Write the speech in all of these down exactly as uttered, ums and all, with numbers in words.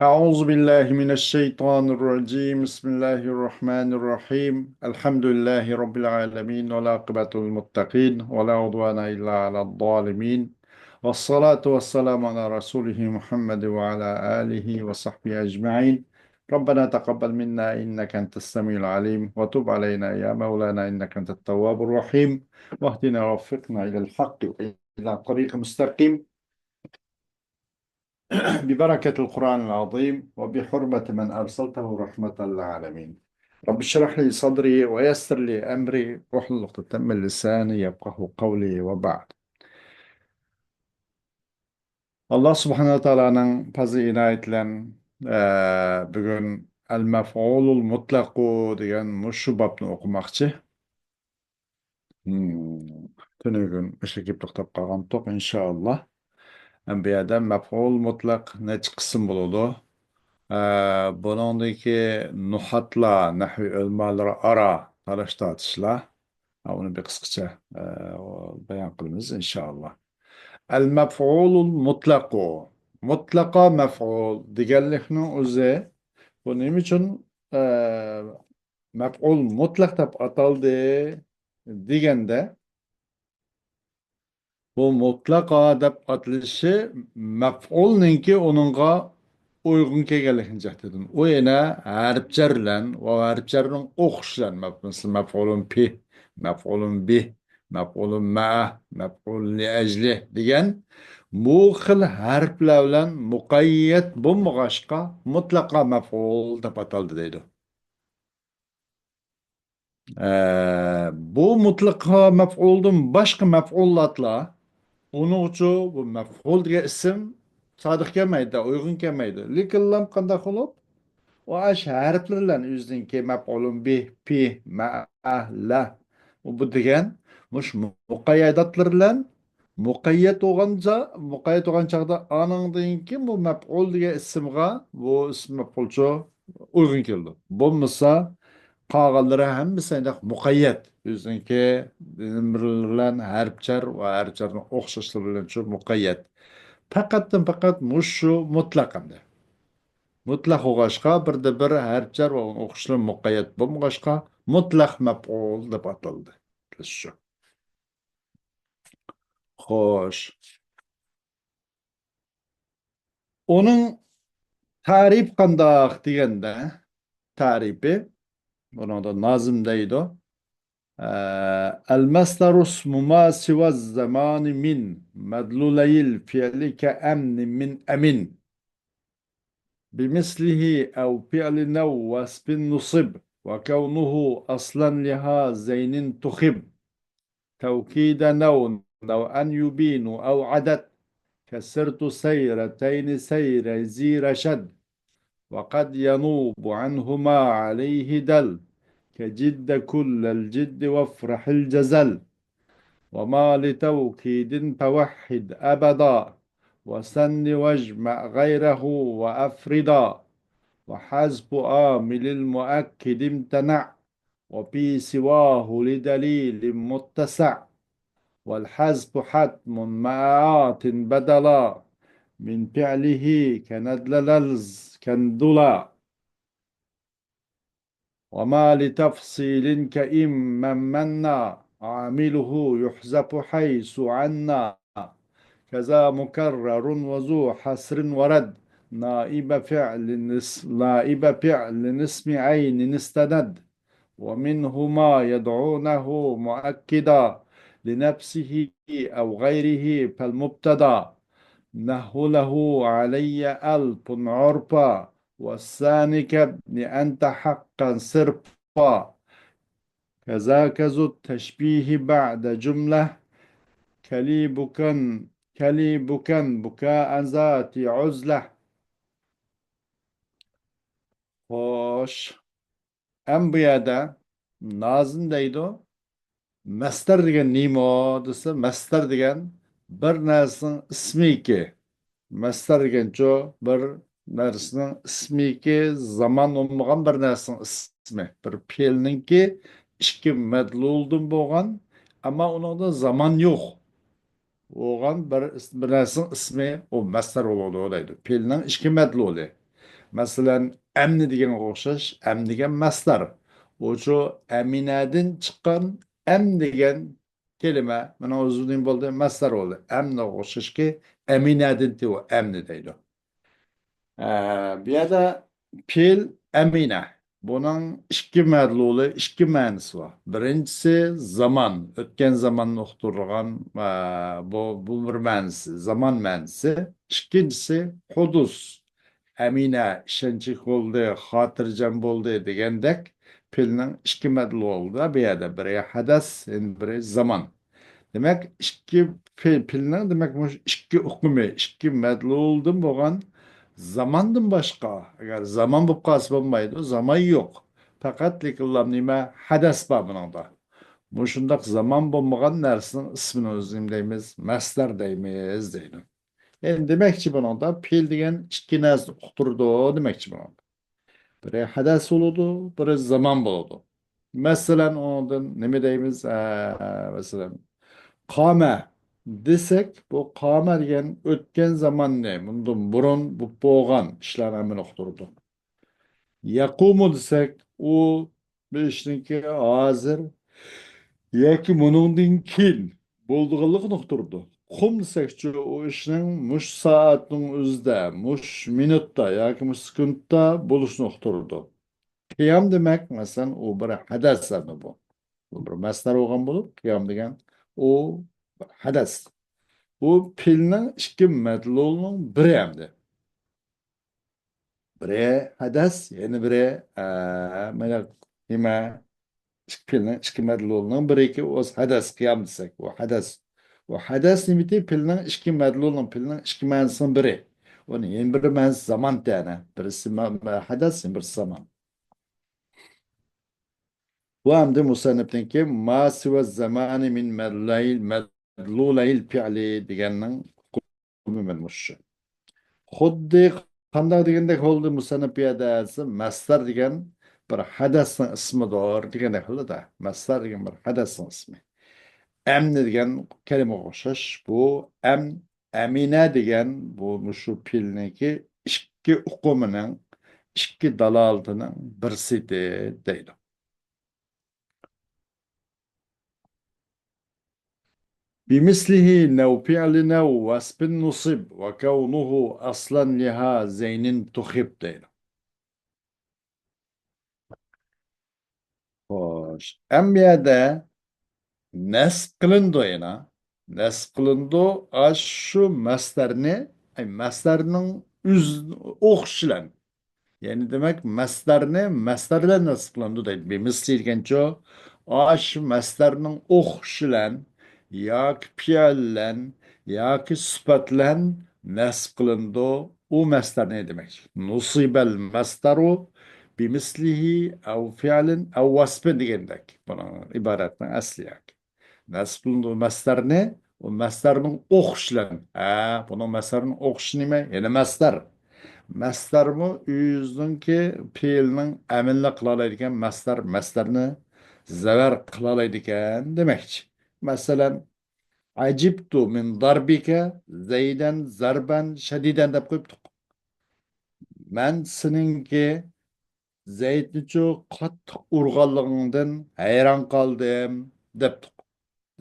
أعوذ بالله من الشيطان الرجيم. بسم الله الرحمن الرحيم. الحمد لله رب العالمين، والعاقبة للمتقين، ولا عدوان إلا على الظالمين. والصلاة والسلام على رسوله محمد وعلى آله وصحبه أجمعين. ربنا تقبل منا إنك أنت السميع العليم، وتب علينا يا مولانا إنك أنت التواب الرحيم، واهدنا ووفقنا إلى الحق وإلى طريق مستقيم. ببركة القرآن العظيم وبحرمة من أرسلته رحمة للعالمين. رب اشرح لي صدري ويسر لي أمري واحلل عقدة من لساني يفقهوا قولي وبعد. ئاللا سۇبھانەھۇ ۋە تائالانىڭ پەزلى ئىنايىتى بىلەن، ئە، بۈگۈن ئەل مەفئۇلۇل مۇتلەقۇ دېگەن مۇشۇ بابنى ئوقۇماقچى. مم، تۈنۈگۈن ئىشلىكىپ توختاپ قالغانتۇق، ئىنشائاللا. ئەم، بۇ يەردە مەپئۇل مۇتلەق نەچچە قىسىم بولىدۇ؟ ئە، بۇنىڭدىكى نۇھاتلار، نەھۋى ئۆلىمالىرى ئارا تالاش تارتىشلار. ئە، ئۇنى بىر قىسقىچە، ئە، بايان قىلىمىز، ئىنشائاللا. ئەل مەپئۇلۇل مۇتلەقۇ. مۇتلەقا مەپئۇل دېگەنلىكنىڭ ئۆزى، بۇ نېمە ئۈچۈن، ئە، مەپئۇل مۇتلەق دەپ ئاتالدى دېگەندە، بۇ مۇتلەقا دەپ ئاتىلىشى مەپئۇلنىڭكى ئۇنىڭغا ئۇيغۇن كەلگەنلىكىنى جەھىتىدىن. ئۇ يەنە ھەرپچەر بىلەن ۋە ھەرپچەرنىڭ ئوخشىشى بىلەن، مەپ-، مەپئۇلۇن پى، مەپئۇلۇن بىھ، مەپئۇلۇن مەئە، مەپئۇلۇن لىئەجلى دېگەن بۇ خىل ھەرپلەر بىلەن مۇقەييەت بولمىغاچقا، مۇتلەقا مەپئۇل دەپ ئاتالدى دەيدۇ. ئە، بۇ مۇتلەق مەپئۇلدىن باشقا مەپئۇللاتلار، ئۇنىڭ ئۈچۈن بۇ مەپئۇل دېگەن ئىسىم سادىق كەلمەيدۇ، ئۇيغۇن كەلمەيدۇ. لېكىنلا قانداق قىلىپ؟ ئۇ ئاش ھەرپلىرى بىلەن ئۆزىنىڭكى مەپئۇلۇن بىھ، پى، مەئە، لە. ئۇ بۇ دېگەن مۇش مۇقەييەداتلىرى بىلەن مۇقەييەت بولغانچە، مۇقەييەت بولغان چاغدا ئانىڭدىن كېيىن بۇ مەپئۇل دېگەن ئىسىمغا بۇ ئىسىم مەپئۇلچۇ ئۇيغۇن كېلىدۇ. بولمىسا، قالغانلىرى ھەممىسى ئەنداق مۇقەييەت. ئۆزىنىڭكى نېمىلىرى بىلەن ھەرپچەر ۋە ھەرپچەرنىڭ ئوخشاشلىرى بىلەن شۇ مۇقەييەت. پەقەتتىن پەقەت مۇشۇ مۇتلەق ئەمدى. مۇتلەق بولغاچقا، بىردە بىر ھەرپچەر ۋە ئۇنىڭ ئوخشاشلىرى مۇقەييەت بولمىغاچقا، مۇتلەق مەپئۇل دەپ ئاتالدى. شۇ. خوش. ئۇنىڭ تەرىپى قانداق دېگەندە، تەرىپى، بۇنىڭدا نازىم دەيدۇ، ئە، المصدر اسم ما سوى الزمان من مدلولي الفعل كأمن من أمن. بمثله أو فعل نو واسم نصب، وكونه أصلا لهذين تخب. توكيدا نو نوعا يبين أو عدد، كسرت سيرتين سير ذي رشد. وقد ينوب عنهما عليه دل، كجد كل الجد وافرح الجزل. وما لتوكيد فوحد أبدا، وثن واجمع غيره وأفردا. وحذف عامل المؤكد امتنع، وفي سواه لدليل متسع. والحذف حتم مع آت بدلا، من فعله كندللز كندلا. وما لتفصيل كإن من منا، عامله يحذف حيث عنا. كذا مكرر وذو حصر ورد، نائب فعل اس-، نائب فعل اسم عين استند. ومنه ما يدعونه مؤكدا لنفسه أو غيره فالمبتدا. نحو له علي ألف عرفا، والثاني كابن أنت حقا صرفا. كذاك ذو التشبيه بعد جملة، كلي بكا، كلي بكا بكاء ذات عزلة. خوش. ئەم بۇ يەردە نازىم دەيدۇ. مەستەر دېگەن نېمە دېسە، مەستەر دېگەن بىر نەرسىنىڭ ئىسمىكى. مەستەر دېگەنچۇ بىر نەرسىنىڭ ئىسمىكى، زامان بولمىغان بىر نەرسىنىڭ ئىسمى. بىر پېئىلنىڭكى ئىككى مەدلۇلدىن بولغان، ئەمما ئۇنىڭدا زامان يوق. بولغان بىر، بىر نەرسىنىڭ ئىسمى ئۇ مەستەر بولىدۇ دەيدۇ. پېئىلنىڭ ئىككى مەدلۇلى. مەسىلەن، ئەمنى دېگەنگە ئوخشاش، ئەم دېگەن مەسدەر. ئۇچۇ ئەمىنەدىن چىققان ئەم دېگەن كەلىمە، مانا ئۆزى نېمە بولدى؟ مەسدەر بولدى. ئەمنىگە ئوخشاشكى، ئەمىنەدىن تېۋە ئەمنى دەيدۇ. ئە، بۇ يەردە پېئىل ئەمىنە. بۇنىڭ ئىككى مەدلۇلى، ئىككى مەنىسى بار. بىرىنچىسى زامان، ئۆتكەن زاماننى ئۇقتۇرىدىغان، ئە، بۇ، بۇ بىر مەنىسى، زامان مەنىسى. ئىككىنچىسى ھۇدۇس، ئەمىنە، ئىشەنچلىك بولدى، خاتىرجەم بولدى دېگەندەك پېئىلنىڭ ئىككى مەدلۇلى بار بۇ يەردە. بىرى ھەدەس، يەنە بىرى زامان. دېمەك، ئىككى پېئىل، پېئىلنىڭ، دېمەك، مۇشۇ ئىككى ئۇقۇمى، ئىككى مەدلۇلدىن بولغان زاماندىن باشقا، ئەگەر زامان بولۇپ قالسا بولمايدۇ، زامان يوق. پەقەت لېكىنلا نېمە؟ ھەدەس بار بۇنىڭدا. مۇشۇنداق زامان بولمىغان نەرسىنىڭ ئىسمىنى ئۆزى نېمە دەيمىز؟ مەسدەر دەيمىز دەيدۇ. يەنى دېمەكچى بۇنىڭدا پېئىل دېگەن ئىككى نەرسىنى ئۇقتۇرىدۇ دېمەكچى بۇنىڭدا. بىرى ھەدەس بولىدۇ، بىرى زامان بولىدۇ. مەسىلەن، ئۇنىڭدىن نېمە دەيمىز؟ ئە، مەسىلەن، قامە دېسەك، بۇ قامە دېگەن ئۆتكەن زاماننى، بۇندىن بۇرۇن بولۇپ بولغان ئىشلارنى ھەممىنى ئۇقتۇرىدۇ. يەقۇمۇ دېسەك، ئۇ بۇ ئىشنىڭكى ھازىر ياكى مۇنىڭدىن كېيىن بولىدىغانلىقىنى ئۇقتۇرىدۇ. قۇم دېسەكچۇ، ئۇ ئىشنىڭ مۇشۇ سائەتنىڭ ئۆزىدە، مۇشۇ مىنۇتتا ياكى مۇشۇ سېكۇنتتا بولۇشىنى ئۇقتۇرىدۇ. قىيام دېمەك، مەسىلەن، ئۇ بىر ھەدەس ئەمدى بۇ. بۇ بىر مەسدەر بولغان بولۇپ، قىيام دېگەن ئۇ بىر ھەدەس. بۇ پېئىلنىڭ ئىككى مەدلۇلىنىڭ بىرى ئەمدى. بىرى ھەدەس، يەنە بىرى، ئە، مانا نېمە، ئىككى پېئىلنىڭ ئىككى مەدلۇلىنىڭ بىرى، ئۇ ھەدەس، قىيام دېسەك، ئۇ ھەدەس. ئۇ ھەدەس نېمىتى؟ پېئىلنىڭ ئىككى مەدلۇلىنىڭ، پېئىلنىڭ ئىككى مەنىسىنىڭ بىرى. ئۇنىڭ يەنە بىر مەنىسى زامان تەنە. بىرسى مە-، مە-، ھەدەس، يەنە بىرسى زامان. بۇ ئەمدى مۇسەننىپنىڭكى ما سىۋە زامانى مىن مەدلۇلەيل، مەدلۇلەيل پېئلى دېگەننىڭ ئومۇمەن مۇشۇ. خۇددى قانداق دېگەندەك بولدى مۇسەننىپ بۇ يەردە دېسە، مەسدەر دېگەن بىر ھەدەسنىڭ ئىسمىدۇر دېگەندەك بولدى-دە. مەسدەر دېگەن بىر ھەدەسنىڭ ئىسمى. ئەمنى دېگەن كەلىمىگە ئوخشاش. بۇ ئەم، ئەمىنە دېگەن بۇ مۇشۇ پېئىلنىڭكى ئىككى ئۇقۇمىنىڭ، ئىككى دالالىتىنىڭ بىرسىدى دەيدۇ. بمثله نوع فعل نوع وصف نصب وكونه أصلا لها زين تخب دەيدۇ. خوش. ئەمما يەردە نەسب قىلىنىدۇ يەنە. نەسب قىلىنىدۇ. ئاشۇ مەسدەرنى، ئەي، مەسدەرنىڭ ئۆز، ئوخشىشى بىلەن. يەنى دېمەك، مەسدەرنى مەسدەر بىلەن نەسب قىلىنىدۇ دەيدۇ. بىمىسلى دېگەنچۇ، ئاشۇ مەسدەرنىڭ ئوخشىشى بىلەن ياكى پېئىل بىلەن ياكى سۈپەت بىلەن نەسب قىلىنىدۇ. ئۇ مەسدەرنى دېمەك. نۇسىبەل مەسدەرۇ بىمىسلىھى ئەۋ فېئلىن ئەۋ ۋەسپىن دېگەندەك. بۇنىڭ ئىبارەتنىڭ ئەسلى ياكى. نەسب قىلىنىدۇ مەسدەرنى، ئۇ مەسدەرنىڭ ئوخشىشى بىلەن. ھە، بۇنىڭ مەسدەرنىڭ ئوخشىشى نېمە؟ يەنە مەسدەر. مەسدەرمۇ ئۆزىنىڭكى پېئىلنىڭ ئەمىلىنى قىلالايدىكەن مەسدەر، مەسدەرنى زەۋەر قىلالايدىكەن دېمەكچى. مەسىلەن، ئەجىبتۇ مىن داربىكە زەيدەن زەربەن شەدىدەن دەپ قويۇپتۇق. مەن سېنىڭكى زەيدنىچۇ قاتتىق ئۇرغانلىقىڭدىن ھەيران قالدىم، دەپتۇق.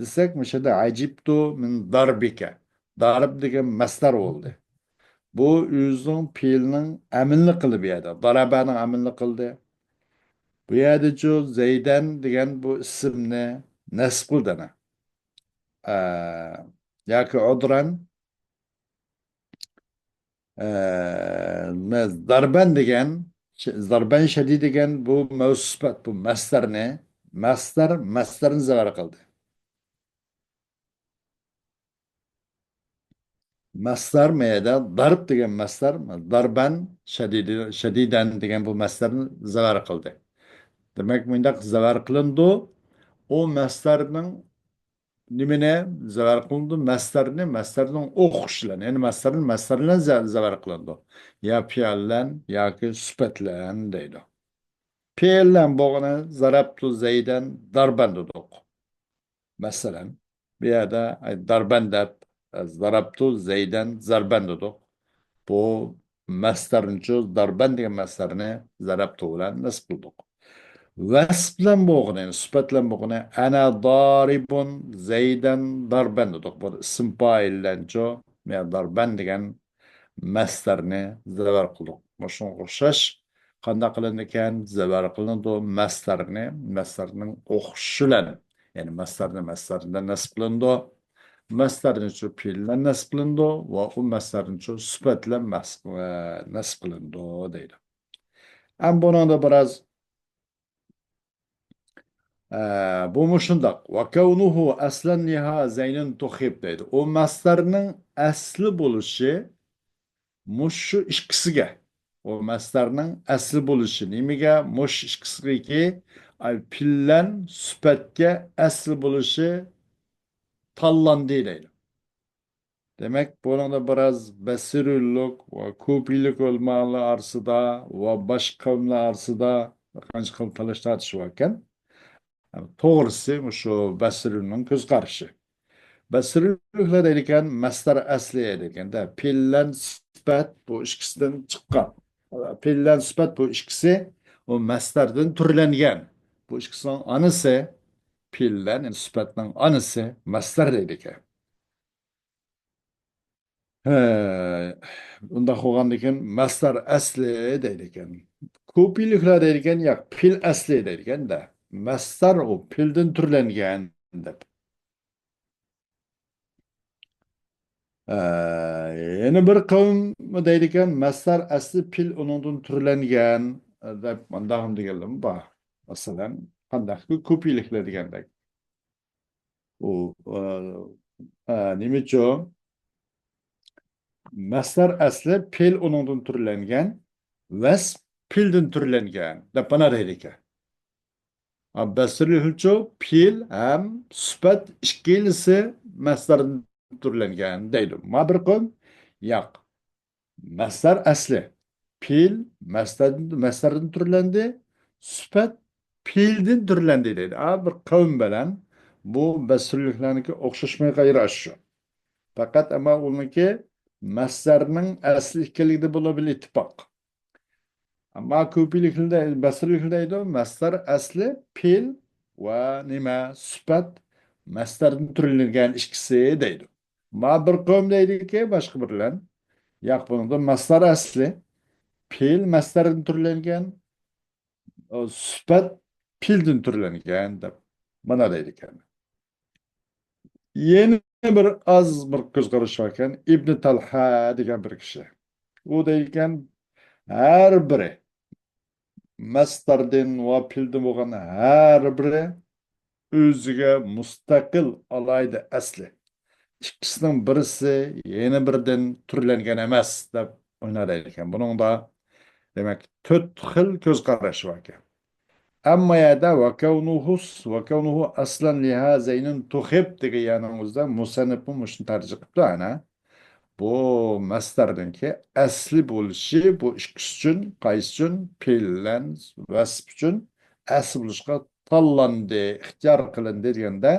دېسەك، مۇشۇ يەردە ئەجىبتۇ مىن داربىكە. دارب دېگەن مەسدەر بولدى. بۇ ئۆزىنىڭ پېئىلنىڭ ئەمىلىنى قىلدى بۇ يەردە. دارابەنىڭ ئەمىلىنى قىلدى. بۇ يەردىچۇ زەيدەن دېگەن بۇ ئىسىمنى نەسب قىلدى ئەنە. ئە، ياكى ئۇدرەن. ئە، مە-، زاربەن دېگەن، ش-، زاربەن شەدىد دېگەن بۇ مەۋسۇپ سۈپەت، بۇ مەسدەرنى، مەسدەر، مەسدەرنى زەۋەر قىلدى. مەسدەر مەيەدە دارب دېگەن مەسدەر، داربەن شەدىدى-، شەدىدەن دېگەن بۇ مەسدەرنى زەۋەر قىلدى. دېمەك، مۇنداق زەۋەر قىلىنىدۇ. ئۇ مەسدەرنىڭ نېمىنى زەۋەر قىلىنىدۇ؟ مەسدەرنى، مەسدەرنىڭ ئوخشىشى بىلەن، يەنى مەسدەرنى، مەسدەر بىلەن زە-، زەۋەر قىلىنىدۇ. يا پېئىل بىلەن ياكى سۈپەت بىلەن دەيدۇ. پېئىل بىلەن بولغىنى زەرەبتۇ زەيدەن داربەن دېدۇق. مەسىلەن، بۇ يەردە، ئاي، داربەن دەپ، زەرەبتۇ زەيدەن زەربەن دېدۇق. بۇ مەسدەرنىچۇ، داربەن دېگەن مەسدەرنى زەرەپتۇ بىلەن نەسب قىلدۇق. ۋەسپ بىلەن بولغىنى، يەنى سۈپەت بىلەن بولغىنى، ئەنا دارىبۇن زەيدەن داربەن دېدۇق. بۇ ئىسىم پائىل بىلەنچۇ، يەنى داربەن دېگەن مەسدەرنى زەۋەر قىلدۇق. مۇشۇنىڭغا ئوخشاش قانداق قىلىنىدىكەن؟ زەۋەر قىلىنىدۇ، مەسدەرنى مەسدەرنىڭ ئوخشىشى بىلەن، يەنى مەسدەرنى مەسدەردىن نەسب قىلىنىدۇ، مەسدەرنىچۇ پېئىل بىلەن نەسب قىلىنىدۇ ۋە ئۇ مەسدەرنىچۇ سۈپەت بىلەن مەس-، ئە، نەسب قىلىنىدۇ دەيدۇ. ئەمما بۇنىڭدا بىراز ئە، بۇمۇ شۇنداق. «وكونه أصلا لها زين تخف» دەيدۇ. ئۇ مەسدەرنىڭ ئەسلى بولۇشى مۇشۇ ئىككىسىگە. ئۇ مەسدەرنىڭ ئەسلى بولۇشى نېمىگە؟ مۇشۇ ئىككىسىگىكى، ئاي، پېئىل بىلەن سۈپەتكە ئەسلى بولۇشى تاللاندى دەيدۇ. دېمەك، بۇنىڭدا بىراز بەسرىلىك ۋە كۇپىلىك ئۆلىمالار ئارىسىدا ۋە باشقا قەۋملەر ئارىسىدا بىر قانچە خىل تالاش تارتىش بار ئىكەن. توغرىسى مۇشۇ بەسرىلىكنىڭ كۆز قارىشى. بەسرىلىكلەر دەيدىكەن، مەسدەر ئەسلى دەيدىكەن-دە، پېئىل بىلەن سۈپەت بۇ ئىككىسىدىن چىققان. پېئىل بىلەن سۈپەت بۇ ئىككىسى ئۇ مەسدەردىن تۈرلەنگەن. بۇ ئىككىسىنىڭ ئانىسى پېئىل بىلەن، يەنى سۈپەتنىڭ ئانىسى مەسدەر دەيدىكەن. ھە، ئۇنداق بولغاندىكىن مەسدەر ئەسلى دەيدىكەن. كۇپىلىكلار دەيدىكەن، ياق، پېئىل ئەسلى دەيدىكەن-دە. مەسدەر ئۇ پېئىلدىن تۈرلەنگەن دەپ. ئە، يەنە بىر قەۋم دەيدىكەن، مەسدەر ئەسلى پېئىل ئۇنىڭدىن تۈرلەنگەن دەپ، مۇنداقمۇ دېگەنلىرىمۇ بار. مەسىلەن، قانداقكى كۇپىلىكلار دېگەندەك. ئۇ، ئە، ئە، نېمىچۇ؟ مەسدەر ئەسلى پېئىل ئۇنىڭدىن تۈرلەنگەن، ۋەسپ پېئىلدىن تۈرلەنگەن دەپ مانا دەيدىكەن. ئا، بەسرىلىكلەرچۇ پېئىل ھەم سۈپەت ئىككىلىسى مەسدەردىن تۈرلەنگەن دەيدۇ. ما بىر قەۋم ياق. مەسدەر ئەسلى. پېئىل مەسدەر-، مەسدەردىن تۈرلەندى. سۈپەت پېئىلدىن تۈرلەندى دەيدۇ. ئا، بىر قەۋم بىلەن بۇ بەسرىلىكلەرنىڭكى ئوخشاشمىغان يېرى ئاشۇ. پەقەت ئەمما ئۇنىڭكى مەسدەرنىڭ ئەسلى ئىكەنلىكىدە بولىدۇ بىر ئىتتىپاق. ئەمما كۇپىلىكلەر، بەسرىلىكلەر دەيدۇ، مەسدەر ئەسلى پېئىل ۋە نېمە، سۈپەت مەسدەردىن تۈرلەنگەن ئىككىسى دەيدۇ. ما بىر قەۋم دەيدىكى، باشقا بىرلەن، ياق، بۇنىڭدا مەسدەر ئەسلى، پېئىل مەسدەردىن تۈرلەنگەن، ئۇ سۈپەت پېئىلدىن تۈرلەنگەن دەپ مانا دەيدىكەن. يەنە بىر ئاز بىر كۆز قاراش باركەن، ئىبنى تالھا دېگەن بىر كىشى. ئۇ دەيدىكەن، ھەر بىرى مەسدەردىن ۋە پېئىلدىن بولغان ھەر بىرى ئۆزىگە مۇستەقىل ئالاھىدە ئەسلى. ئىككىسىنىڭ بىرسى يەنە بىرىدىن تۈرلەنگەن ئەمەس دەپ ئويلايدىكەن. بۇنىڭدا، دېمەك، تۆت خىل كۆز قاراش باركەن. ئەمما يەردە ۋەكەۋنۇھۇس، ۋەكەۋنۇھۇ ئەسلەن لىھا زەينۇن تۇخىب دېگەن يەرنىڭ ئۆزىدە مۇسەننىپمۇ مۇشۇنى تەرجىمە قىپتۇ، ئەنە. بۇ مەسدەرنىڭكى ئەسلى بولۇشى بۇ ئىككىسى ئۈچۈن، قايسى ئۈچۈن؟ پېئىل بىلەن ۋەسپ ئۈچۈن ئەسلى بولۇشقا تاللاندى، ئىختىيار قىلىندى دېگەندە،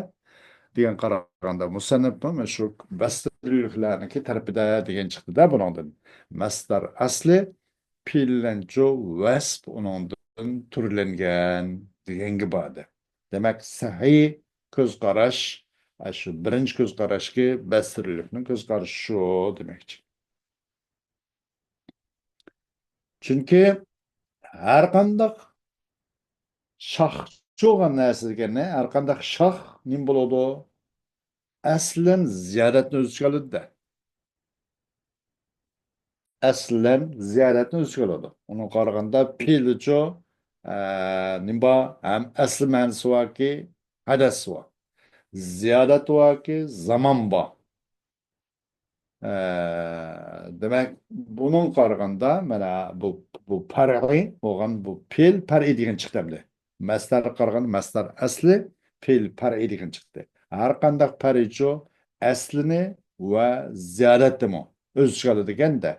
دېگەن قارىغاندا، مۇسەننىپمۇ مانا شۇ بەسرىلىكلەرنىڭكى تەرىپىدە دېگەن چىقتىدە بۇنىڭدىن. مەسدەر ئەسلى، پېئىل بىلەنچۇ ۋەسپ ئۇنىڭدىن تۈرلەنگەن دېگەنگە باردى. دېمەك، سەھىھ كۆز قاراش، ئاشۇ بىرىنچى كۆز قاراشكى بەسرىلىكنىڭ كۆز قارىشى شۇ دېمەكچى. چۈنكى ھەر قانداق شاخچى بولغان نەرسە دېگەننى، ھەر قانداق شاخ نېمە بولىدۇ؟ ئەسلەن زىيادەتنى ئۆز ئىچىگە ئالىدۇ-دە. ئەسلەن زىيادەتنى ئۆز ئىچىگە ئالىدۇ. ئۇنىڭغا قارىغاندا پېئىلچۇ، ئە، نېمە بار؟ ھەم ئەسلى مەنىسى باركى، ھەدەس بار. زىيادەت باركى، زامان بار. ئە، دېمەك، بۇنىڭغا قارىغاندا، مانا بۇ، بۇ پەرئىي بولغان بۇ پېئىل پەرئىي دېگەن چىقتى ئەمدى. مەسدەرگە قارىغاندا مەسدەر ئەسلى، پېئىل پەرئىي دېگەن چىقتى. ھەر قانداق پەرئىيچۇ ئەسلىنى ۋە زىيادەتنىمۇ ئۆز ئىچىگە ئالىدىكەن-دە.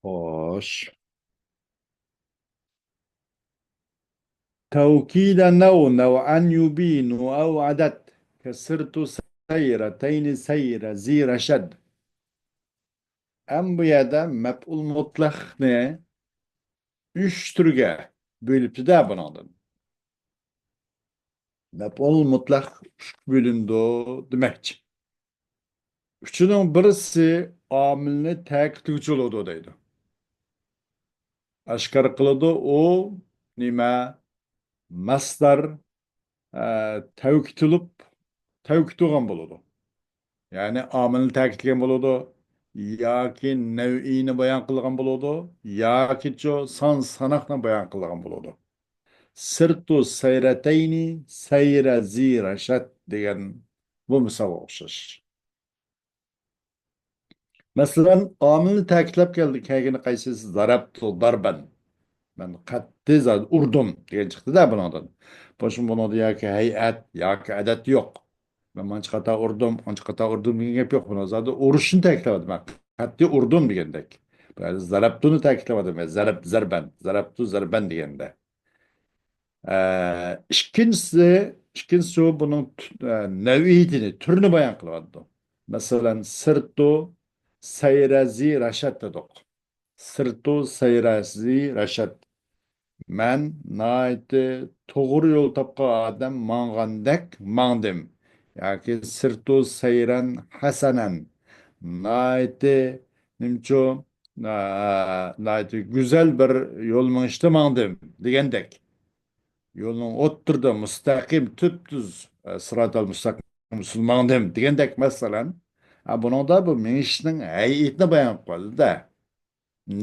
خوش. تەۋكىدە نەۋ، نەۋئەن يۇبىنۇ ئەۋ ئەدەت. كەسرتۇ سيرتين سير ذي رشد. ئەم بۇ يەردە مەپئۇل مۇتلەقنى ئۈچ تۈرگە بۆلۈپتۇ-دە بۇنىڭدىن. مەپئۇل مۇتلەق ئۈچكە بۆلۈنىدۇ دېمەكچى. ئۈچىنىڭ بىرسى ئامىلنى تەكىتلىگۈچى بولىدۇ دەيدۇ. ئاشكارا قىلىدۇ، ئۇ نېمە؟ مەسدەر، ئە، تەۋكىتلىپ، تەۋكىت قىلغان بولىدۇ. يەنى ئامىلنى تەكىتلىگەن بولىدۇ، ياكى نەۋئىينى بايان قىلغان بولىدۇ، ياكىچۇ سان ساناقنى بايان قىلغان بولىدۇ. سرت سيرتين سير ذي رشد دېگەن بۇ مىسالغا ئوخشاش. مەسىلەن، ئامىلنى تەكىتلەپ كەلدى، كەلگىنى قايسى؟ ضربت ضربا. مەن قەتئىي زادى ئۇردۇم دېگەن چىقتى-دە بۇنىڭدىن. بولۇپمۇ بۇنىڭدا ياكى ھەيئەت، ياكى ئەدەت يوق. مەن مانچە قاتا ئۇردۇم، ئانچە قاتا ئۇردۇم دېگەن گەپ يوق. بۇنىڭدا زادى ئۇرۇشنى تەكىتلەۋاتىمەن. قەتئىي ئۇردۇم دېگەندەك. بۇ يەردە زەرەپتۇنى تەكىتلەۋاتىمەن. زەرەپ، زەربەن. زەرەپتۇ زەربەن دېگەندە. ئە، ئىككىنچىسى، ئىككىنچىسى بۇنىڭ تۈ-، ئە، نەۋئىيىتىنى، تۈرىنى بايان قىلىۋاتىدۇ. مەسىلەن، سرت سير ذي رشد دېدۇق. سرت سير ذي رشد. مەن ناھايىتى توغرا يول تاپقان ئادەم ماڭغاندەك ماڭدىم. ياكى سرت سيرا حسنا. ناھايىتى نېمىچۇ، ئا، ناھايىتى گۈزەل بىر يول مېڭىشتا ماڭدىم دېگەندەك. يولنىڭ ئوتتۇرىدا مۇستەقىم، تۈپتۈز، ئە، سىراتال مۇستەقىم ئۈستىدە ماڭدىم دېگەندەك، مەسىلەن. ئا، بۇنىڭدا بۇ مېڭىشنىڭ ھەيئىتىنى بايان قىلىپ قويدى-دە.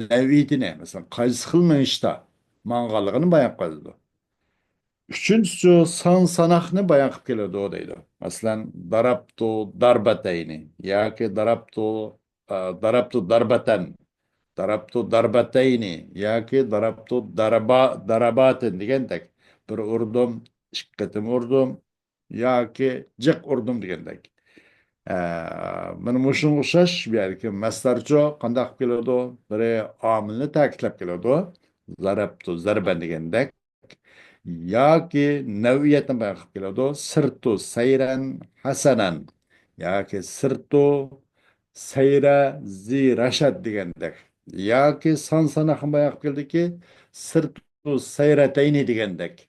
نەۋئىيىتىنى، مەسىلەن، قايسى خىل مېڭىشتا ماڭغانلىقىنى بايان قىلىدۇ. ئۈچىنچىسى سان ساناقنى بايان قىلىپ كېلىدۇ دەيدۇ. مەسىلەن، ضربت ضربتين ياكى ضربت، ئا، ضربت ضربة، ضربت ضربتين ياكى ضربت ضربا-، ضربات دېگەندەك. بىر ئۇردۇم، ئىككى قېتىم ئۇردۇم، ياكى جىق ئۇردۇم دېگەندەك. ئە، مانا مۇشۇنىڭغا ئوخشاش بۇ يەردىكى مەسدەرچۇ قانداق كېلىدۇ؟ بىرى ئامىلنى تەكىتلەپ كېلىدۇ. ضربت ضربا دېگەندەك. ياكى نەۋئىيەتنى بايان قىلىپ كېلىدۇ. سرت سيرا حسنا. ياكى سرت سير ذي رشد دېگەندەك. ياكى سان ساناقنى بايان قىلىپ كېلىدۇكى، سرت سيرتين دېگەندەك.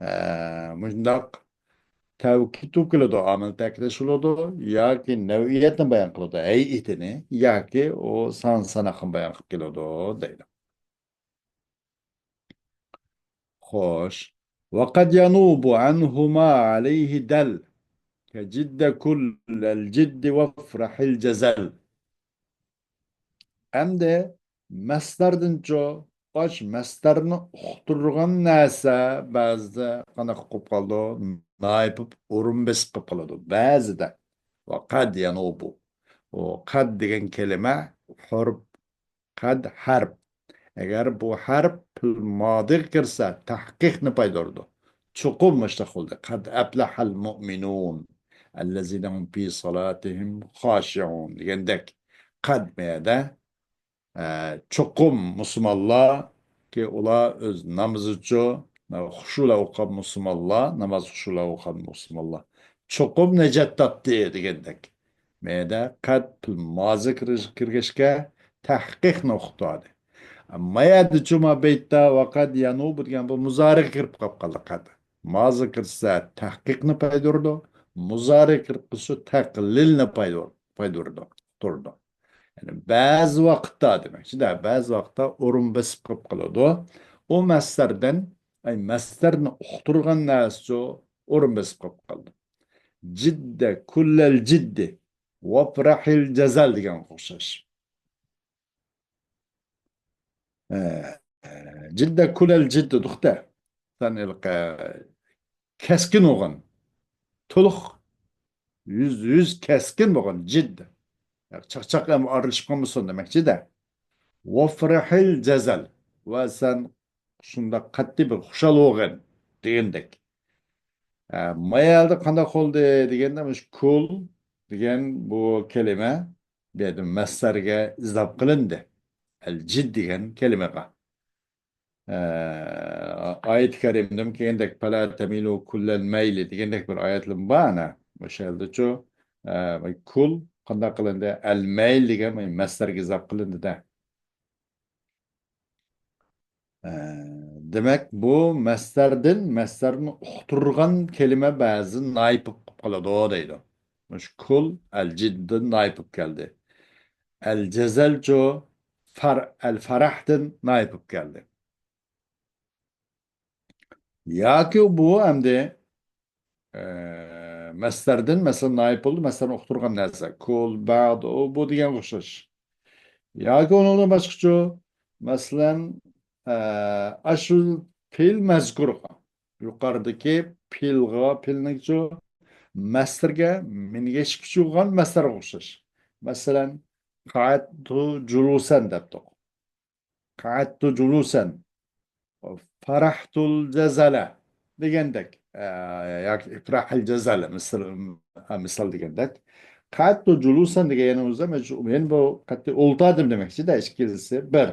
ئە، مۇشۇنداق تەۋكىد كېلىدۇ، ئامىل تەكىتلەش بولىدۇ، ياكى نەۋئىيەتنى بايان قىلىدۇ، ھەيئىتىنى، ياكى ئۇ سان ساناقنى بايان قىلىپ كېلىدۇ دەيدۇ. خوش. وقد ينوب عنهما عليه دل، كجد كل الجد وافرح الجزل. ئەمدى مەسدەردىنچۇ، ئاش مەسدەرنى ئۇقتۇرغان نەرسە بەزىدە قانداق قىلىپ قالىدۇ؟ نايىپ ئورۇن بېسىپ قېلىپ قالىدۇ. بەزىدە. وقد ينوب. ئۇ قەد دېگەن كەلىمە ھەرپ. قەد ھەرپ. ئەگەر بۇ ھەرپ پېئىل مادىغا كىرسە، تەھقىقنى پايدۇرىدۇ. چوقۇم مۇشۇنداق بولدى. قد أفلح المؤمنون الذين هم في صلاتهم خاشعون دېگەندەك. قەد مەدە ئە، چوقۇم مۇسۇلمانلار، كى ئۇلار ئۆز نامىزىچۇ، خۇشۇلا ئوقۇغان مۇسۇلمانلار، ناماز خۇشۇلا ئوقۇغان مۇسۇلمانلار چوقۇم نەجات تاپتى دېگەندەك. مەيدە قەد پېئىل مازى كىرىش-، كىرگەچكە تەھقىقنى ئۇقتۇردى. مايەدىچۇ ما بەيتتا ۋەقەد يەنۇبۇ دېگەن بۇ مۇزارىغا كىرىپ قاپ قالدى قەد. مازى كىرسە تەھقىقنى پايدۇرىدۇ، مۇزارىغا كىرىپ قالسا تەقلىلنى پايدۇر-، پايدۇرىدۇ، ئۇقتۇرىدۇ. يەنى بەزى ۋاقىتتا دېمەكچىدە، بەزى ۋاقىتتا ئورۇن بېسىپ قېلىپ قالىدۇ. ئۇ مەسدەردىن، ئەي، مەسدەرنى ئۇقتۇرغان نەرسىچۇ ئورۇن بېسىپ قېلىپ قالىدۇ. جىددە كۇللەل جىددى ۋەفرەھىل جەزەل دېگەنگە ئوخشاش. ئە، جىددە كۇلەل جىددى دۇختە. سەن ھېلىقى كەسكىن بولغىن. تولۇق يۈز، يۈز كەسكىن بولغىن، جىددى. چاقچاق ھەم ئارىلىشىپ قالمىسۇن دېمەكچىدە. ۋەفرەھىل جەزەل. ۋە سەن شۇنداق قەتئىي بىر خۇشال بولغىن دېگەندەك. ئە، مايەلدە قانداق بولدى دېگەندە، مۇشۇ كۇل دېگەن بۇ كەلىمە بۇ يەردە مەسدەرگە ئىزاپە قىلىندى. ئەل جىد دېگەن كەلىمىگە. ئە، ئايەت كەرىمدىمۇ كەلگەندەك، «پەلا تەمىلۇ كۇللەل مەيلى» دېگەندەك بىر ئايەتلىرىمۇ بار ئەنە. مۇشۇ يەردىچۇ، ئە، كۇل قانداق قىلىندى؟ ئەلمەيل دېگەن مەسدەرگە ئىزاپە قىلىندى-دە. ئە، دېمەك، بۇ مەسدەردىن، مەسدەرنى ئۇقتۇرغان كەلىمە بەزى نايىپ بولۇپ قالىدۇ دەيدۇ. مۇشۇ كۇل ئەلجىددىن نايىپ بولۇپ كەلدى. ئەلجەزەلچۇ فەر-، ئەلفەرەھدىن نايىپ بولۇپ كەلدى. ياكى بۇ ئەمدى، ئە، مەسدەردىن، مەسىلەن، نايىپ بولدى، مەسدەرنى ئۇقتۇرغان نەرسە. كۇل، بەد، ئۇ، بۇ دېگەنگە ئوخشاش. ياكى ئۇنىڭدىن باشقىچۇ، مەسىلەن، ئە، ئاشۇ پېئىل مەزكۇرغا، يۇقىرىدىكى پېئىلغا، پېئىلنىڭچۇ مەسدەرگە مىنگەشكۈچى بولغان مەسدەرگە ئوخشاش. مەسىلەن، قەئەدتۇ جۇلۇسەن دەپتۇق. قەئەدتۇ جۇلۇسەن. فەرەھتۇل جەزەلە دېگەندەك، ئە، ياكى ئىفرەھىل جەزەلە، مىسال، ئە، مىسال دېگەندەك. قەئەدتۇ جۇلۇسەن دېگەن يەنە ئۆزى، مەن شۇ، مەن بۇ قەتئىي ئولتۇردۇم دېمەكچىدە، ئىككىلىسى بىر.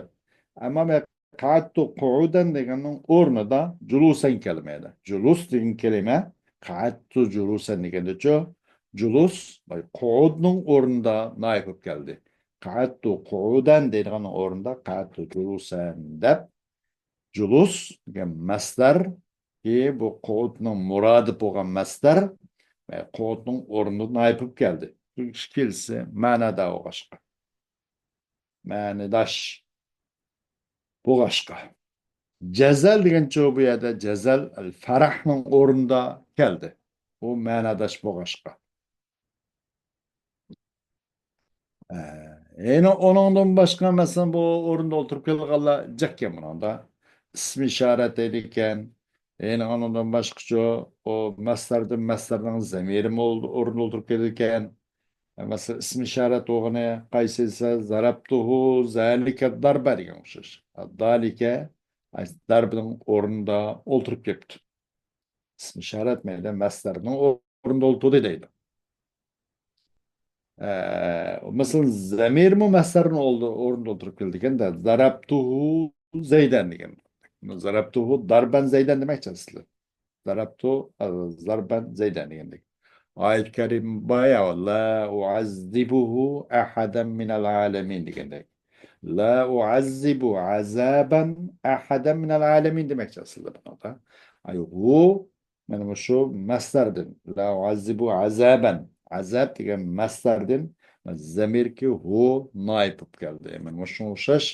ئەمما مەن قەئەدتۇ قۇئۇدەن دېگەننىڭ ئورنىدا جۇلۇسەن كەلمەيدۇ. جۇلۇس دېگەن كەلىمە قەئەدتۇ جۇلۇسەن دېگەندىچۇ، جۇلۇس، قۇئۇدنىڭ ئورنىدا نايىپ بولۇپ كەلدى. قەئەدتۇ قۇئۇدەن دەيدىغان ئورنىدا قەئەدتۇ جۇلۇسەن دەپ، جۇلۇس دېگەن مەسدەر، ئى، بۇ قۇئۇدنىڭ مۇرادىپى بولغان مەسدەر، ۋە قۇئۇدنىڭ ئورنىدا نايىپ بولۇپ كەلدى. بۇ ئىككىلىسى مەنىداش بولغاچقا. مەنىداش بولغاچقا. جەزەل دېگەنچۇ بۇ يەردە جەزەل ئەل فەرەھنىڭ ئورنىدا كەلدى. ئۇ مەنىداش بولغاچقا. ئە، يەنە ئۇنىڭدىن باشقا، مەسىلەن، بۇ ئورۇندا ئولتۇرۇپ كەلگەنلەر جىقكەن بۇنىڭدا. ئىسمى ئىشارەت دەيدىكەن. يەنە ئۇنىڭدىن باشقىچۇ، ئۇ مەسدەردىن مەسدەرنىڭ زەمىرىمۇ ئورۇندا ئولتۇرۇپ كېلىدىكەن. مەسىلەن، ئىسمى ئىشارەت بولغىنى قايسى دېسە، زەرەبتۇھۇ زالىكە داربە دېگەن ئوخشاش. دالىكە، داربىنىڭ ئورنىدا ئولتۇرۇپ كەپتۇ. ئىسمى ئىشارەت مەيدە مەسدەرنىڭ ئورنىدا ئولتۇردى دەيدۇ. ئە، مەسىلەن، زەمىرمۇ مەسدەرنىڭ ئولدى-، ئورنىدا ئولتۇرۇپ كېلىدىكەن-دە، زەرەبتۇھۇ زەيدەن دېگەن. زەرەبتۇھۇ داربەن زەيدەن دېمەكچى ئەسلى. زەرەبتۇ، ئە، زەربەن زەيدەن دېگەندەك. ئايەت كەرىمە بايا، لا ئۇئەززىبۇھۇ ئەھەدەن مىنەل ئالەمىن دېگەندەك. لا ئۇئەززىبۇ ئەزابەن ئەھەدەن مىنەل ئالەمىن دېمەكچى ئەسلىدە بۇنىڭدا. ئاي، ھۇ، مانا مۇشۇ مەسدەردىن. لا ئۇئەززىبۇ ئەزابەن. ئەزاب دېگەن مەسدەردىن زەمىركى ھۇ نائىپ بولۇپ كەلدى. مانا مۇشۇنىڭغا ئوخشاش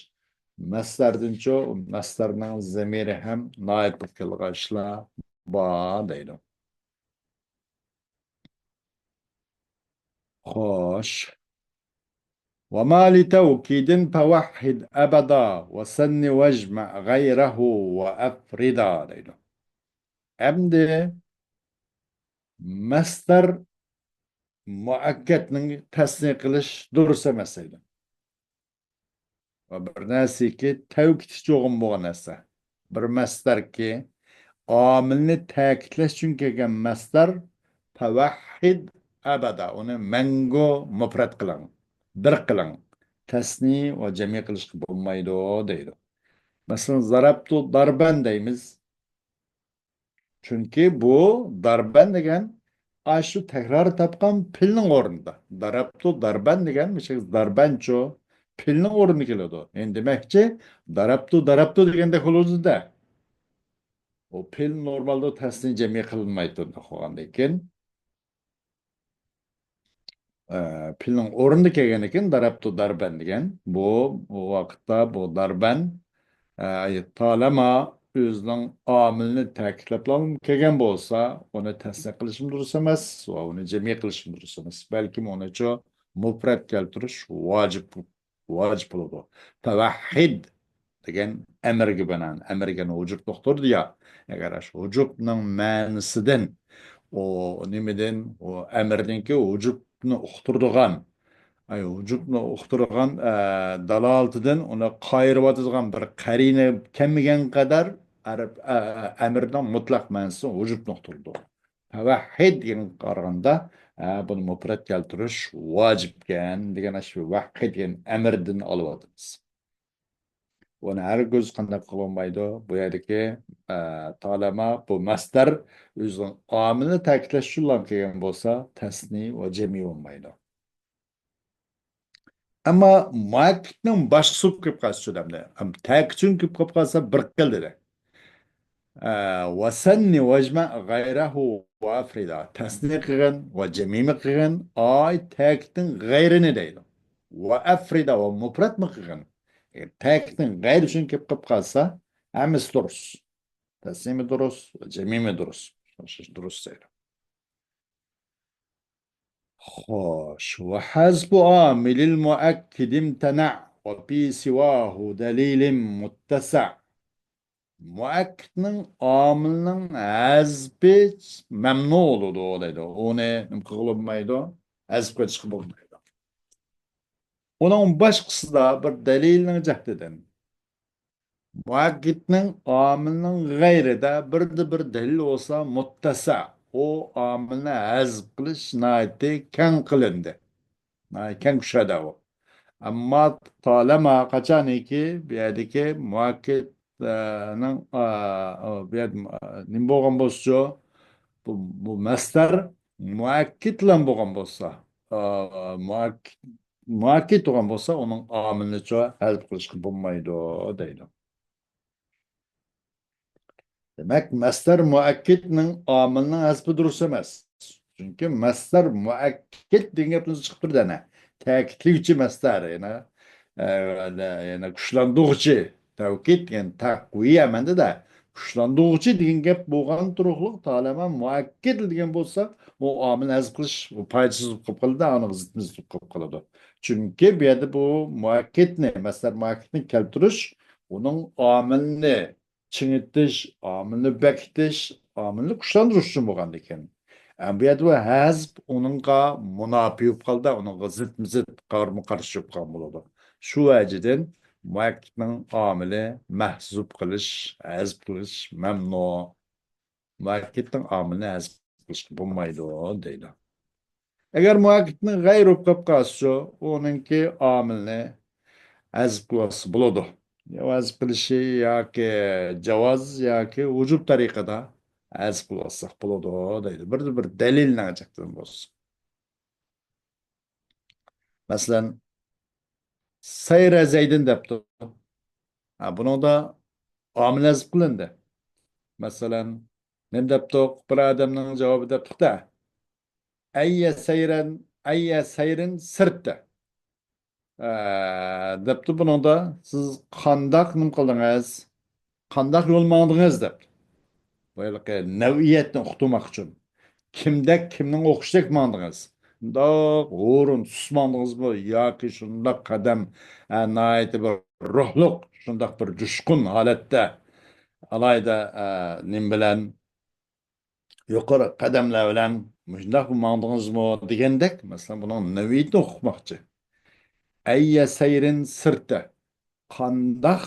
مەسدەردىنچۇ، مەسدەرنىڭ زەمىرى ھەم نائىپ بولۇپ كەلگەن ئىشلار بار دەيدۇ. خوش. وما لتوكيد فوحد أبدا وثن واجمع غيره وأفردا دەيدۇ. ئەمدى مەسدەر مۇئەككەدنىڭ تەسنىي قىلىش دۇرۇس ئەمەس دەيدۇ. ۋە بىر نەرسىكى تەۋكىد ئۈچۈن بولغان نەرسە. بىر مەسدەركى ئامىلنى تەكىتلەش ئۈچۈن كەلگەن مەسدەر، پەۋەھھىد ئەبەدا، ئۇنى مەڭگۈ مۇپرەت قىلىڭ، بىر قىلىڭ، تەسنىي ۋە جەمئىي قىلىشقا بولمايدۇ دەيدۇ. مەسىلەن، زەرەبتۇ داربەن دەيمىز. چۈنكى بۇ داربەن دېگەن ئاشۇ تەكرار تاپقان پېئىلنىڭ ئورنىدا. دەرەبتۇ داربەن دېگەن مۇشۇ داربەنچۇ پېئىلنىڭ ئورنىدا كېلىدۇ. يەنى دېمەكچى، دەرەبتۇ دەرەبتۇ دېگەندەك بولىدۇ-دە. ئۇ پېئىل نورمالدا تەسنىي جەمئىي قىلىنمايدۇ قىلغاندىن كېيىن. ئە، پېئىلنىڭ ئورنىدا كەلگەندىن كېيىن دەرەبتۇ داربەن دېگەن. بۇ، بۇ ۋاقىتتا بۇ داربەن، ئە، تالەما ئۆزىنىڭ ئامىلىنى تەكىتلەپلا كەلگەن بولسا، ئۇنى تەسنىي قىلىشمۇ دۇرۇس ئەمەس ۋە ئۇنى جەمئىي قىلىشمۇ دۇرۇس ئەمەس. بەلكىم ئۇنىچۇ مۇپرەت كەلتۈرۈش ۋاجىپ، ۋاجىپ بولىدۇ. تەۋەھھىد دېگەن ئەمىرگە بىنائەن، ئەمىر دېگەن ۋۇجۇبنى ئۇقتۇرىدۇ يا. ئەگەر ئاشۇ ۋۇجۇبنىڭ مەنىسىدىن، ئۇ نېمىدىن، ئۇ ئەمىردىنكى ۋۇجۇبنى ئۇقتۇرىدىغان، ئاي، ۋۇجۇبنى ئۇقتۇرىدىغان، ئە، دالالىتىدىن ئۇنى قايرىۋاتىدىغان بىر قەرىنە كەلمىگەن قەدەر ئەرەب، ئە، ئە، ئەمىرنىڭ مۇتلەق مەنىسى ۋۇجۇبنى ئۇقتۇرىدۇ. ۋەھھىد دېگەنگە قارىغاندا، ھە، بۇنى مۇپرەت كەلتۈرۈش ۋاجىپكەن دېگەن ئاشۇ ۋەھھىد دېگەن ئەمىردىن ئالىۋاتىمىز. ئۇنى ھەرگىز قانداق قىلالمايدۇ. بۇ يەردىكى، ئە، تالەما بۇ مەسدەر ئۆزىنىڭ ئامىلىنى تەكىتلەش ئۈچۈنلا كەلگەن بولسا، تەسنى ۋە جەمئىي بولمايدۇ. ئەمما مۇئەككىدنىڭ باشقىسى بولۇپ كېلىپ قالسا شۇ دەمدە. ئەم، تەكىت ئۈچۈن كېلىپ قالسا بىر خىل دېدى. ئە، ۋە سەننى ۋەجمە غەيرەھۇ ۋە ئەفرىدا. تەسنى قىلغىن ۋە جەمئىيمۇ قىلغىن، ئاي تەكىتنىڭ غەيرىنى دەيدۇ. ۋە ئەفرىدا ۋە مۇپرەتمۇ قىلغىن. ئەگەر تەكىتنىڭ غەيرى ئۈچۈن كېلىپ قېلىپ قالسا، ھەممىسى دۇرۇس. تەسنىمۇ دۇرۇس، جەمئىيمۇ دۇرۇس. دۇرۇس دەيدۇ. خوش. وحذف عامل المؤكد امتنع وفي سواه دليل متسع. مۇئەككىدنىڭ ئامىلىنىڭ ھەزپى مەمنۇ بولىدۇ دەيدۇ. ئۇنى نېمە قىلغىلى بولمايدۇ؟ ھەزپ قىلىشقا بولمايدۇ. ئۇنىڭ باشقىسىدا بىر دەلىلنىڭ جەھتىدىن مۇئەككىدنىڭ ئامىلىنىڭ غەيرىدە بىردە بىر دەلىل بولسا مۇتتەسە، ئۇ ئامىلنى ھەزپ قىلىش ناھايىتى كەڭ قىلىندى. ناھايىتى كەڭ كۈچەيدى ئۇ. ئەمما تالەما قاچانكى بۇ يەردىكى مۇئەككىدنىڭ، ئا، ئا، بۇ يەردە، ئا، نېمە بولغان بولسىچۇ، بۇ، بۇ مەسدەر مۇئەككىد بىلەن بولغان بولسا، ئا، مۇئەك-، مۇئەككىد بولغان بولسا، ئۇنىڭ ئامىلىنىچۇ ھەزپ قىلىشقا بولمايدۇ دەيدۇ. دېمەك، مەسدەر مۇئەككىدنىڭ ئامىلىنىڭ ھەزپى دۇرۇس ئەمەس. چۈنكى مەسدەر مۇئەككىد دېگەن گەپنىڭ ئۆزى چىقىپ تۇرىدۇ ئەنە. تەكىتلىگۈچى مەسدەر، يەنە، ئە، يەنە كۈچلەندۈرگۈچى، تەۋكىد، يەنى تەقۋىيە مەنىدە. كۈچلەندۈرگۈچى دېگەن گەپ بولغان تۇرۇقلۇق، تالەما مۇئەككىد دېگەن بولسا، ئۇ ئامىل ھەزپ قىلىش، ئۇ پايدىسىز بولۇپ قېلىپ قالىدۇ، ئۇنىڭغا زىت، زىت بولۇپ قېلىپ قالىدۇ. چۈنكى بۇ يەردە بۇ مۇئەككىدنى، مەسدەر مۇئەككىدنى كەلتۈرۈش، ئۇنىڭ ئامىلىنى چىڭىتىش، ئامىلنى بەكىتىش، ئامىلنى كۈچلەندۈرۈش ئۈچۈن بولغاندىكىن. ئە، بۇ يەردە بۇ ھەزپ ئۇنىڭغا مۇناپى بولۇپ قالدى، ئۇنىڭغا زىتمۇ زىت، قارمۇ قارشى بولۇپ قالغان بولىدۇ. شۇ ۋەجىدىن مۇئەككىدنىڭ ئامىلى مەھزۇپ قىلىش، ھەزپ قىلىش مەمنۇ. مۇئەككىدنىڭ ئامىلىنى ھەزپ قىلىشقا بولمايدۇ دەيدۇ. ئەگەر مۇئەككىدنىڭ غەيرى بولۇپ قېلىپ قالسىچۇ، ئۇنىڭكى ئامىلىنى ھەزپ قىلىۋالسا بولىدۇ. يا ھەزپ قىلىشى ياكى جاۋاز ياكى ۋۇجۇب تەرىقىدە ھەزپ قىلىۋالساق بولىدۇ دەيدۇ. بىر، بىر دەلىلنىڭ جەھتىدىن بولسا. مەسىلەن، سەيرە زەيدىن دەپتۇ. ھە، بۇنىڭدا ئامىل ھەزپ قىلىندى. مەسىلەن، نېمە دەپتۇق؟ بىر ئادەمنىڭ جاۋابى دەپتۇق-دە. ئەييە سەيرەن، ئەييە سەيرىن سىرتە. ئە، دەپتۇ، بۇنىڭدا سىز قانداق نېمە قىلدىڭىز؟ قانداق يول ماڭدىڭىز؟ دەپتۇ. بۇ ھېلىقى نەۋئىيەتنى ئۇقتۇرماق ئۈچۈن. كىمدەك، كىمنىڭ ئوخشىشىدەك ماڭدىڭىز؟ شۇنداق ھۇرۇن سۇس ماڭدىڭىزمۇ؟ ياكى شۇنداق قەدەم، ئە، ناھايىتى بىر روھلۇق، شۇنداق بىر جۇشقۇن ھالەتتە، ئالاھىدە، ئە، نېمە بىلەن، يۇقىرى قەدەملەر بىلەن مۇشۇنداق ماڭدىڭىزمۇ دېگەندەك، مەسىلەن، بۇنىڭ نەۋئىيىتىنى ئۇقماقچى. ئەييە سەيرىن سىرتە. قانداق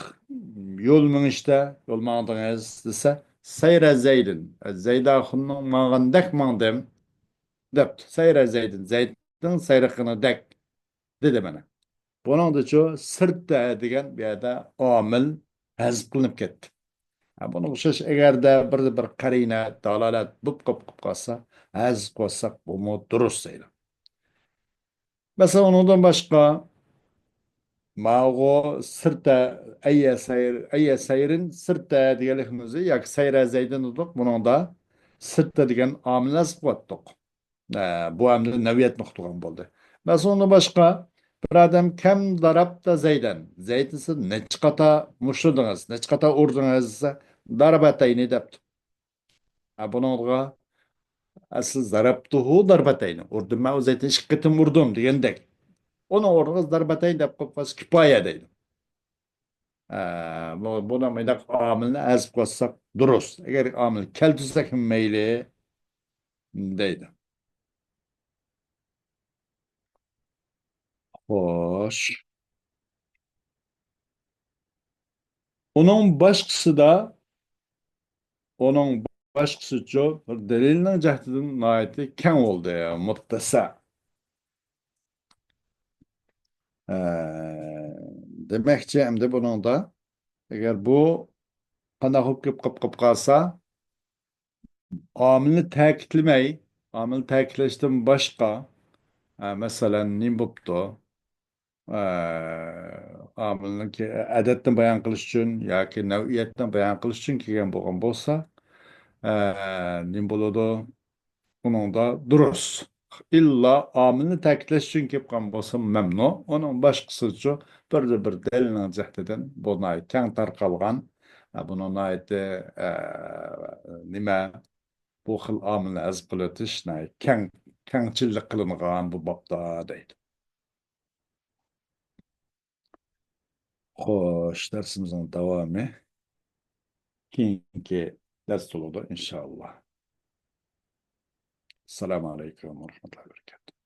يول مېڭىشتا يول ماڭدىڭىز دېسە، سەيرە زەيدىن. زەيد ئاخۇننىڭ ماڭغىنىدەك ماڭدىم، دەپتۇ. سەيرە زەيدىن. زەيدنىڭ سەيرە قىلغىنىدەك دېدى مانا. بۇنىڭدىچۇ سىرتە دېگەن بۇ يەردە ئامىل ھەزپ قىلىنىپ كەتتى. ھە، بۇنىڭغا ئوخشاش، ئەگەردە بىر، بىر قەرىنە، دالالەت بولۇپ قېلىپ قالسا، ھەزپ قىلساق بۇمۇ دۇرۇس دەيدۇ. مەسىلەن، ئۇنىڭدىن باشقا، ماۋۇ سىرتە، ئەييە سەير، ئەييە سەيرىن سىرتە دېگەنلىكىمىز ياكى سەيرە زەيدىن دېدۇق، بۇنىڭدا سىرتە دېگەن ئامىل ھەزپ قىلىۋەتتۇق. ئە، بۇ ئەمدى نەۋئىيەتنى ئۇقتۇرغان بولدى. مەسىلەن، ئۇنىڭدىن باشقا، بىر ئادەم كەم دارابتا زەيدەن. زەيدنى سىز نەچچە قاتا مۇشتلىدىڭىز، نەچچە قاتا ئۇردىڭىز دېسە، دارابەتەينى دەپتۇ. ھە، بۇنىڭغا ئەسلى زەرەبتۇھۇ دەربەتەينى. ئۇردۇم، مەن ئۇ زەيدنى ئىككى قېتىم ئۇردۇم دېگەندەك. ئۇنىڭ ئورنىغا زەربەتەين دەپ قويۇپ قالسا كىپايە دەيدۇ. ھە، بۇ، بۇنى مۇنداق ئامىلنى ھەزپ قىلساق دۇرۇس. ئەگەر ئامىل كەلتۈرسەكمۇ مەيلى دەيدۇ. خوش. ئۇنىڭ باشقىسىدا، ئۇنىڭ باشقىسىچۇ بىر دەلىلنىڭ جەھىتىدىن ناھايىتى كەڭ بولدى، مۇتتەسە. ئە، دېمەكچى، ئەمدى بۇنىڭدا ئەگەر بۇ قانداق بولۇپ كېلىپ قاپ قاپ قالسا، ئامىلنى تەكىتلىمەي، ئامىلنى تەكىتلەشتىن باشقا، ئە، مەسىلەن، نېمە بوپتۇ؟ ئە، ئامىلنىڭكى ئەدەتنى بايان قىلىش ئۈچۈن ياكى نەۋئىيەتنى بايان قىلىش ئۈچۈن كەلگەن بولغان بولسا، ئە، نېمە بولىدۇ؟ ئۇنىڭدا دۇرۇس. ئىللا ئامىلنى تەكىتلەش ئۈچۈن كېلىپ قالغان بولسا مەمنۇ. ئۇنىڭ باشقىسىچۇ بىردە بىر دەلىلنىڭ جەھىتىدىن بۇ ناھايىتى كەڭ تارقالغان، ئە، بۇنىڭ ناھايىتى، ئە، نېمە، بۇ خىل ئامىلنى ھەزىپ قىلىۋېتىش ناھايىتى كەڭ، كەڭچىللىك قىلىنغان بۇ بابتا دەيدۇ. خوش، دەرسىمىزنىڭ داۋامى كېيىنكى دەرستە بولىدۇ، ئىنشائاللا. ئەسسالامۇ ئەلەيكۇم ۋە رەھمەتۇللاھى ۋە بەرىكاتۇھ.